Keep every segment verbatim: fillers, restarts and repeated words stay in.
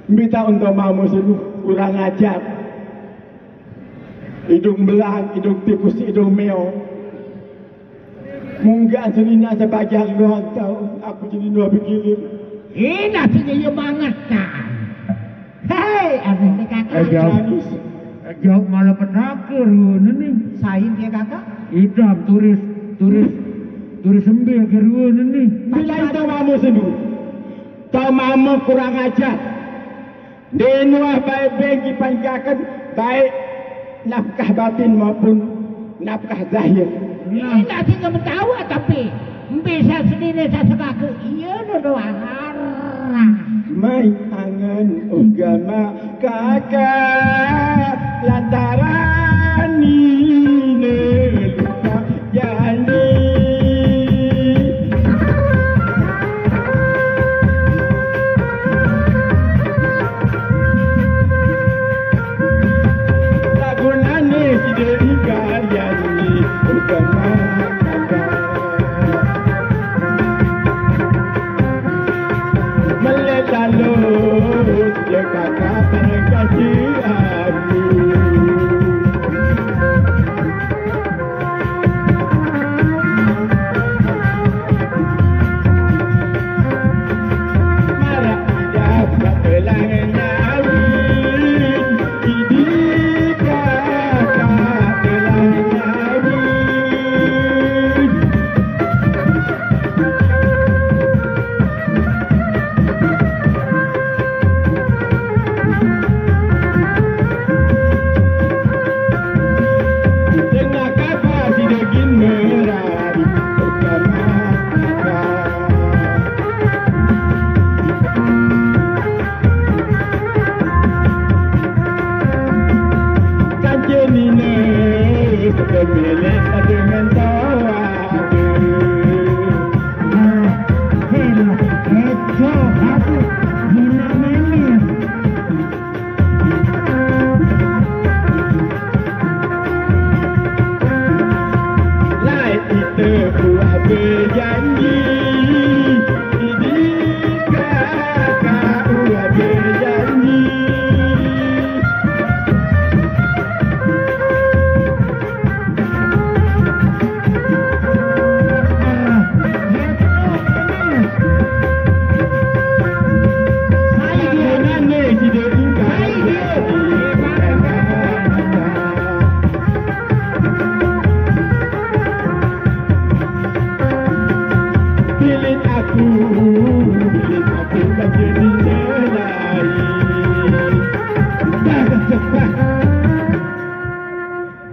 Mita untuk mamu sini kurang ajar. Hidung belang, hidung tikus, hidung meo. Munggah senina sebagian luar tahun aku jadi dua pikirin. Ini sini ya banget kan. Hei, aneh nih kakak. Eh, jauh. Nangis. Eh, jauh malah petaka ruwene nih. Sain dia kakak. Idam turis, turis, turis embil ke ruwene nih. Bila itu mamu sini. Tau mama kurang ajar. Denuah baik bengki panjakan baik nafkah batin maupun nafkah zahir. Nah. Ini nanti kamu tahu tapi bisa sendiri saya segaku iya no doang. Mai angen ugama kakak lantaran ini lupa janji. Lagunane sida ingkar yanni utama kakak. Meletalus ya kakak terkasih aku.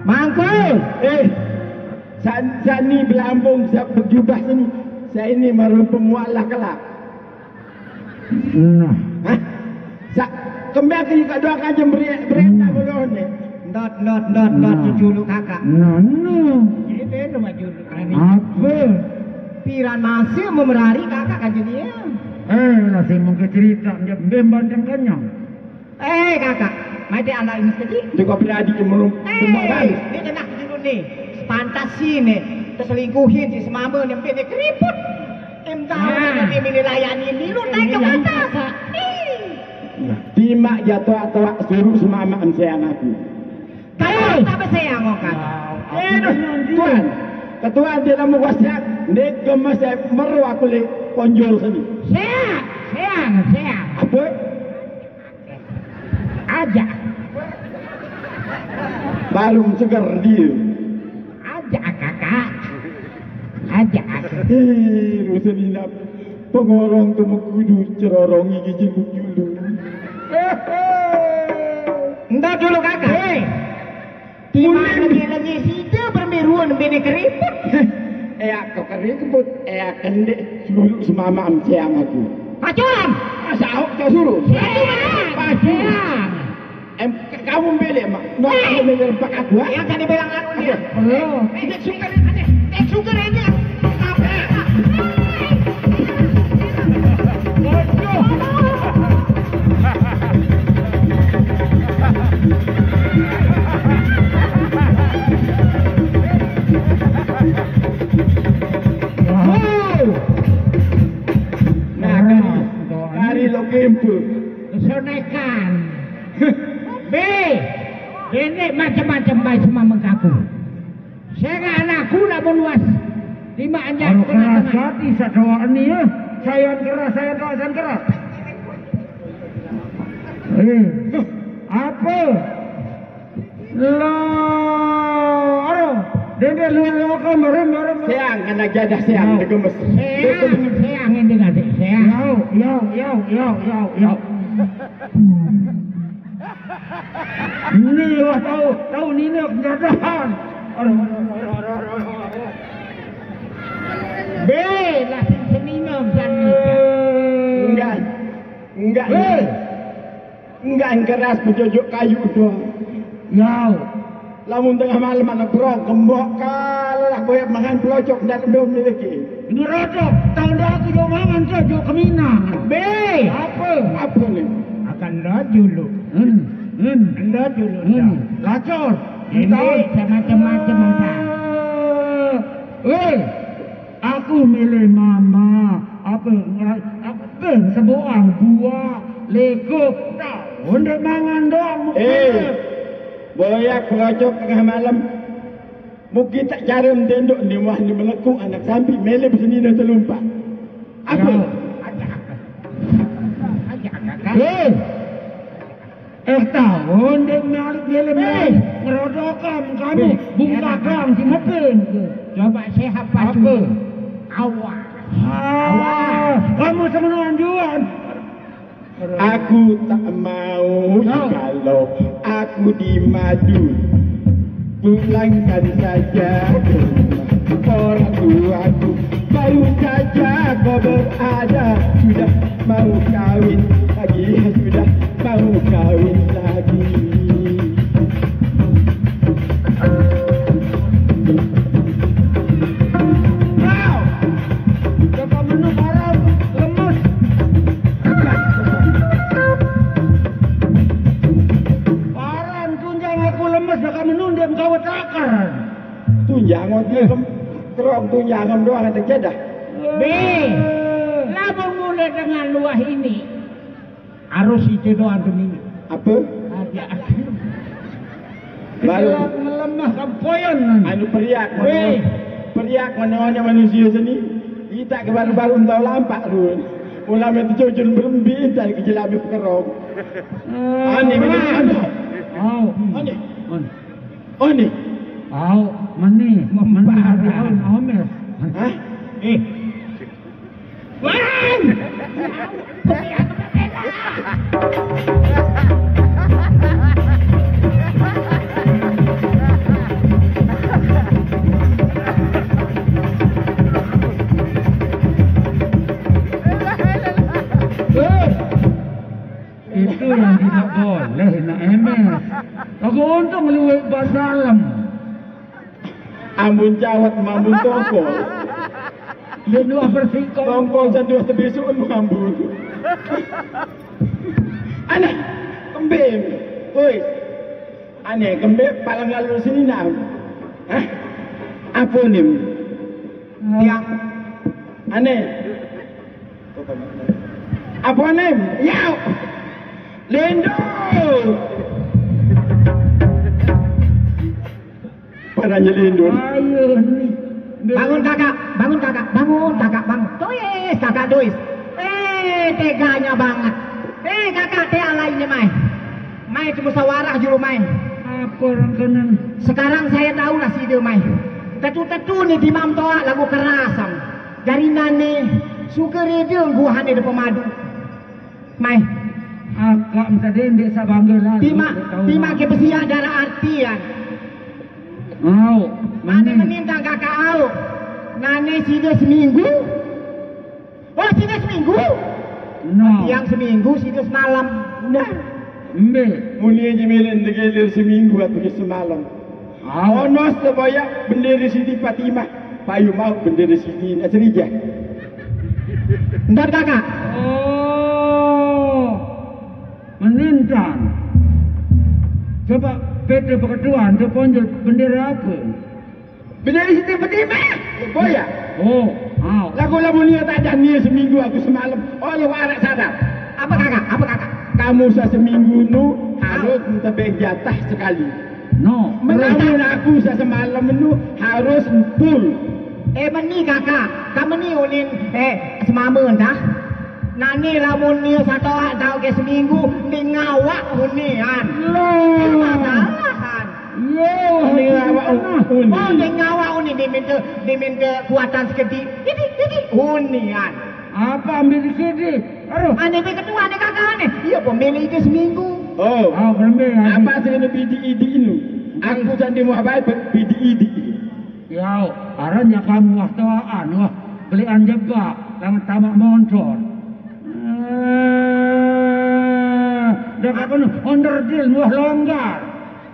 Mangkul. Eh, sani belambung, sa bejubah sini. Saya ini marung pemualah kelak. Nah. Hah? Sa kembang ke juga doa aja beri beri tak boleh ni. Not not not not cucu lu kakak. Nah, no. Ini lu maju lu. Apa? Piran masih memerari kakak kan jadi ya. Eh, lah saya mungkin cerita dia bembang tengkanya. Eh, kakak, mati anak ini sedih. Dia kau beradi menung. Eh, dia kena dulu nih. Pantas sih nih. Terselingkuhin si semama nih, sampai dia keriput. Em tahu nah. Ini layani milu naik ke atas. Ih. Timak jatuh atau suruh semama sayang aku. Kalau tak sayang kan. Eh, tuan. Ketua dia nama wasiat. Nek gemes meru aku le konjol sini. Sehat, sehat, sehat. Apa? Aja. Baru segar dia. Aja kakak. Aja aku. Eh, rusen inap. Pengorong tu mengkudu cerorong gigi jenguk dulu. Entar dulu kakak. Hei. Timbang lengi-lengi sida bermiruan bini keriput. Eh, aku keriput, eh, kendek dulu semama amciang aku. Pacuan. Masa aku tak suruh? Pacuan. Pacuan. Em, kamu beli, Mak? Mau aku beli lempak aku, ha? Yang tadi bilang anu dia. Belum. Eh, dia suka dia, dia suka dia. Macem-macem bae cuma mengkaku. Sing anakku lamun was lima anjak. Kalau keras hati sadawaan nih ya. Sayan keras, sayan keras, sayan keras. Eh, apa? Lo, aduh, dende lu lo kan merem merem. Seang anak jadah seang. Yo. Digemes. Seang, seang ini kasih seang. Yo, yo, yo, yo, yo, yo. Ini wah tahu, tahu ini jadahan. Aduh, aduh, aduh, aduh, aduh, aduh. Be, lah sing senino jani. Enggak. Enggak. Be. Enggak yang keras menjojok kayu doang. Yau. Lamun tengah malam anak bro, gembok kalah boyak mangan pelocok ndak belum miliki. Ngerodok, tahun dah aku jauh mangan ke jauh keminang. Be. Apa? Apa nih? Akan laju lu. Hmm, hmm. Laju lu. Hmm. Lacor. Ini macam-macam apa? Eh, aku milih mama. Apa? Apa? Sebuah buah. Lego. Tahun dek mangan doang. Eh, boyak pelocok tengah malam. Mugi tak cara mendendok di muah di melekuk anak sampi melip seni dan telumpak. Apa? Ya. Eh, eh, tahun dia menarik dia menarik. Eh. Ngerodokan kamu. Eh. Bungkakan si Mepin. Coba sehat apa? Awas. Ah, kamu semenonjuan. Aku tak mau kalau aku dimadu. Pulangkan saja ke rumah orang tuaku. Baru saja kau berada, sudah mau kawin lagi, sudah mau kawin lagi. Wow. Coba menung orang lemes. Paran tunjang aku lemes, dah kamu nundem kawat akar. Tunjang, oh, dia kem-, kerong tunjang, doang ada jadah. Be, lamun mulai dengan luah ini, harus itu doang tuh ini. Apa? Ada. Baru. Itulah melemah kampoyan. Anu periak, weh. Periak mana manusia seni. Kita ke baru-baru entah lampak tu. Ulama itu jujur berembi, tak kejelami pekerong. Eh, aneh, aneh. Oh. Aneh. Aneh. Aneh. Au, meni, meni. Membarang. Au, Omes. Hah? Eh. Wan! Itu yang tidak boleh, nak Emes. Aku untung luwih ban dalem. Ambun cawet mambun tongkol. Yen wah bersih kok. Tongkol sanduh tebisuken mambun. Aneh, kembim. Woi. Aneh, kembim paling lalu sini nang. Hah? Apa nim? Tiang. Aneh. Apa nim? Yau. Lindo. Pada nyelindun. Ayo nih. Bangun kakak, bangun kakak, bangun kakak, bangun. Tuis, kakak tuis. Eh, teganya banget. Eh, kakak, teh alai ini mai. Mai itu musyawarah juru mai. Apa orang kenen? Sekarang saya tahu lah si dia mai. Tetu-tetu nih di Mam Toa lagu kerasan. Dari nane suka rede guhane de pemadu. Mai. Akak minta dendek sabangga lalu. Tima, tima ke besiak darah artian. Au. Mane mane. Menintang kakak au. Nane sida seminggu. Oh, sida seminggu? No. Tiang seminggu, sida semalam. Nah. Mbe. Muni aja milen tegelir seminggu atau semalam. Au. Ono seboyak bendera Siti Fatimah. Payu mau bendera Siti Nasrijah. Ndak, kakak. Oh. Menintang. Coba pete peketuan, tu ponjol bendera apa? Bendera Siti Fatimah. Boya. Oh, au. Lagu lamun niat ada niat seminggu aku semalam. Oh, lu arak sadar. Apa kakak? Apa kakak? Kamu sa seminggu nu harus tebeng jatah sekali. No. Menawi aku sesemalem nu harus empul. Eh, meni, Kakak. Ka meni unin, eh, semame dah. Nani lamun nia satu tau ke seminggu, ni ngawak unian. Loh. Masalah kan. Loh, ini ngawak uni. Oh, ni ngawak uni diminta, diminta kuatan sekedi. Ini, ini unian. Apa ambil di sini? Aduh. Ane be kedua ane, Kakak, ane. Iya, pemilik itu seminggu. Oh. Ah, belum ya. Apa sih ini bidi-idi ini? Aku sandi mau baik bidi-idi. Ya, arannya kamu wah tawaan, wah belian jebak, tangan tamak moncor. Eh, dah kapan onder dil wah longgar.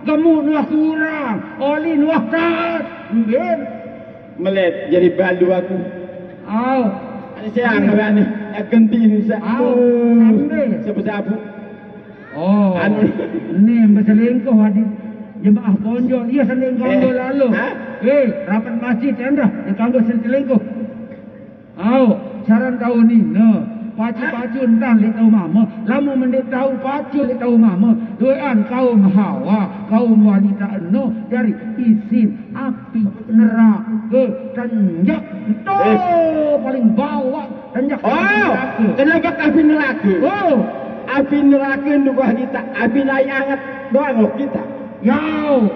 Gemuk wah kurang, oli wah taat. Mbin. Melet jadi balu aku. Au. Ane siang ane, ya genti ini sa. Au, ambil. Sabu-sabu. Oh. Anu. Ni, berselingkuh, Adi. Jemaah ponjol, iya, selingkuh. Eh, lalu. Hah? Eh, rapat masjid, endah, yang kanggo selingkuh. Au, saran tau ni, no. Pacu-pacu entah lek tau mama, lamun mendek tau pacu lek tau mama. Doan kaum Hawa, kaum wanita eno dari isin api neraka tenjak. Tuh, eh, paling bawah tenjak. Oh, neraka. Kenapa api neraka? Oh. Api neraka ndukuh kita, api naik anget doang loh kita. Yau,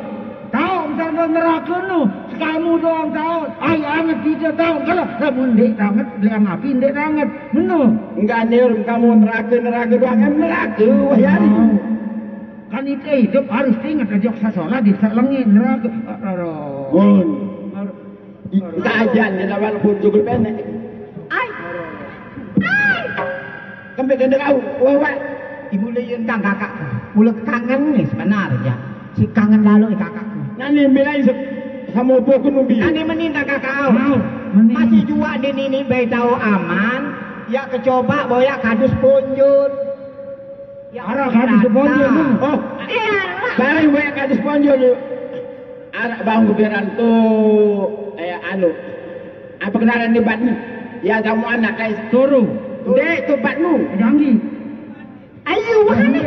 tau misalnya neraka no, kamu doang tau, ai anget kita tau, kalau kamu ndek anget, belian api ndek anget, meno. Enggak nih, kamu neraka, neraka doang, em neraka, wah yari. Kan itu hidup harus ingat aja sasola di selengi neraka. Aduh. Bun. Aduh. Kajan ya lawan pun cukup pendek. Ai. Ai. Kembe gende kau, wah wah. Ibu le yen kang kakak. Mula kangen nih sebenarnya. Si kangen lalu eh kakak. Nani bilai sama boko nubi. Nani meninta kakak. Mau, meninta. Masih jua di nini bae tau aman. Ya kecoba boya kadus ponjol. Ya, arah kadus ponjol, nah. Oh, iya. Bareng boya kadus ponjol lu. Anak bang beran tu, eh, anu, apa kenalan ni bat ni? Ya, kamu anak, guys. Turu. Dek, tu bat nu. Janggi. Ayo, wah ni.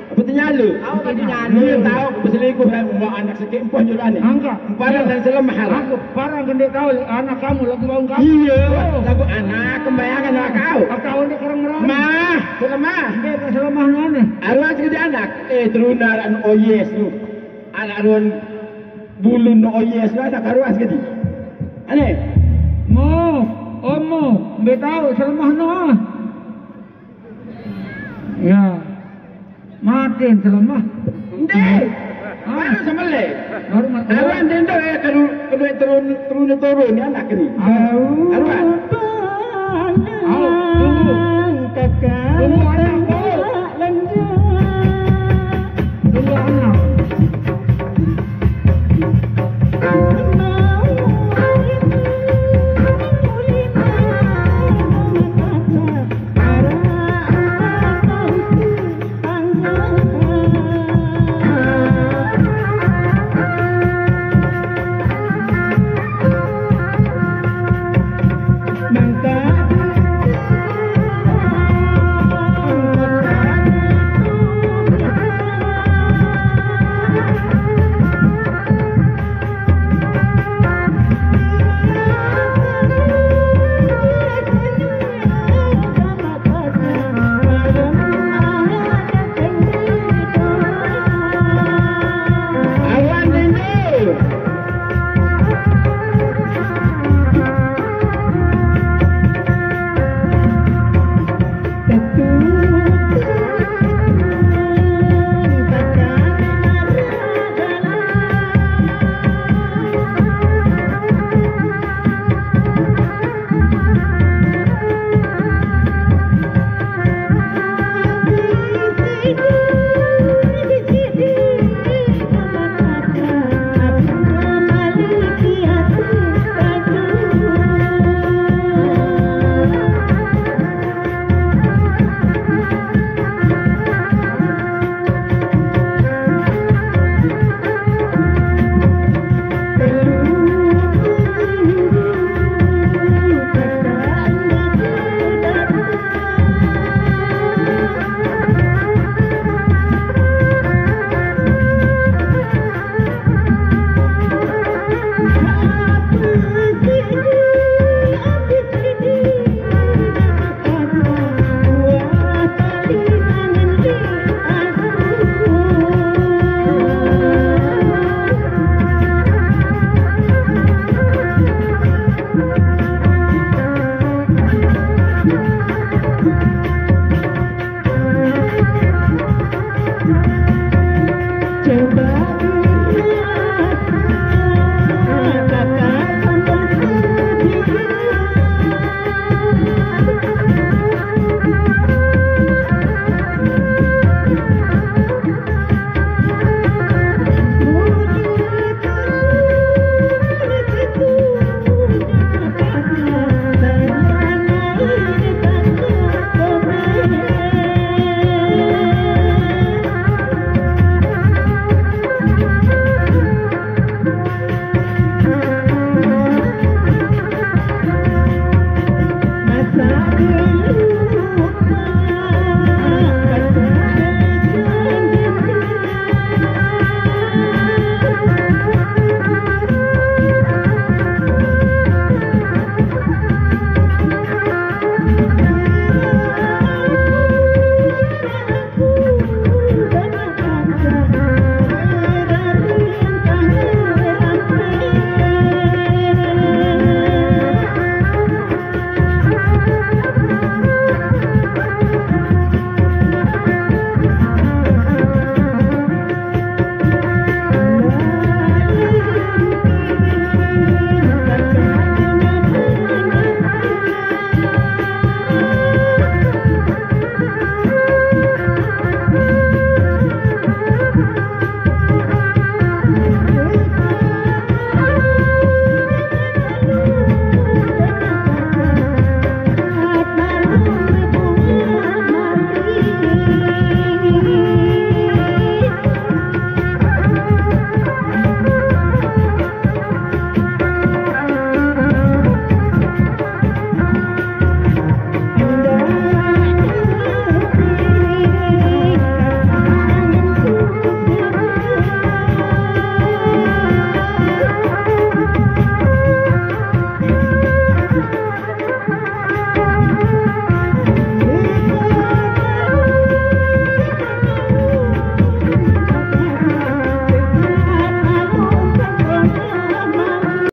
Apa tu nyala? Tahu apa tu nyala? Dia tahu berselingkuh dan mau anak sikit pun juga ni. Angkat. Parang dan selemah. Aku parang kan dia tahu anak kamu lagu bang kamu. Iya, oh, lagu anak kembayangan anak kau. Aku tahu dia kurang merah. Mah, selemah. Dia tak selemah mana? Arwah jadi anak. Eh, teruna anu, oh yes tu. Anak ruan bulun no oyes lah tak karuas gedi. Ane. Mo, omo, mbe tau selemah no ah. Ya. Matin selemah. Nde. Ah. Mana semele? Baru mat-, awan dendo ya kedu-, kedua turun, turun, turun ni anak ni. Au. Awan.